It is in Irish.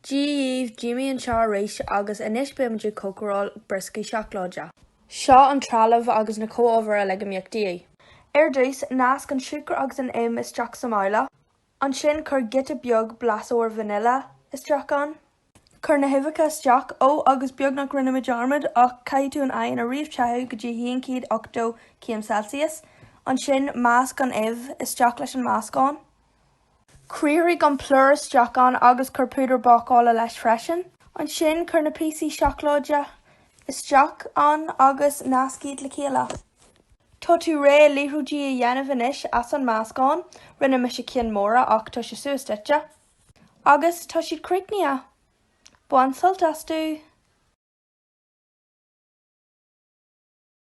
Dia dhaoibh, Jamie anseo arís agus anois beimid ag cócaráil brioscaí seacláide. Seo an trealamh agus na comhábhair uilig a mbeadh de dhíth. Ar dtús, measc an siúcra agus an im isteach sa mbabhla. Ansin cuir giota beag blaiseoir vanilla isteach ann. Cuir na huibheacha isteach, ó agus beagnach rinne mé dearmad ach caithfidh tú an oigheann a réamh-téamh go dtí 180 céim Celsius. Ansin measc an uibh isteach leis an meascán. Criathraigh an plúr isteach ann agus cuir púdar bácála leis freisin. Ansin cuir na píosaí seacláide isteach ann agus measc iad le chéile. Tá tú réidh liathróidí a dhéanamh anois as an meascán, rinne mise cinn móra ach tá sé suas duitse. Agus tá siad críochnaithe! Bain sult astu!